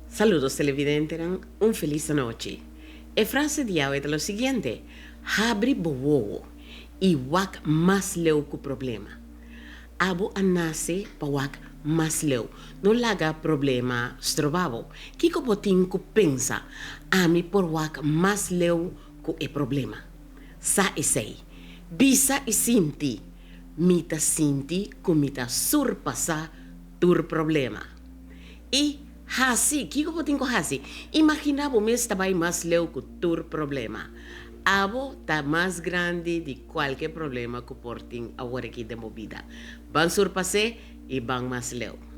Saludos televidentenan, un felis anochi. E frase di awe ta lo siguiente, Habri bo wowo i wak mas leu ku problema. Abo a nase pa wak mas leu. No laga problema stroba bo. Kiko bo tin ku pensa? Ami por wak mas leu ku e problema. Sa esei. Bisa i sinti, Mi ta sinti ku mi ta surpasá tur problema. I hasi, kiko bo tin ku hasi? Imaginá bo mes ta bai mas leu ku tur problema. Abo ta mas grandi di kualke problema ku por tin aworakí den bo bida. Ban surpas'é i ban mas leu.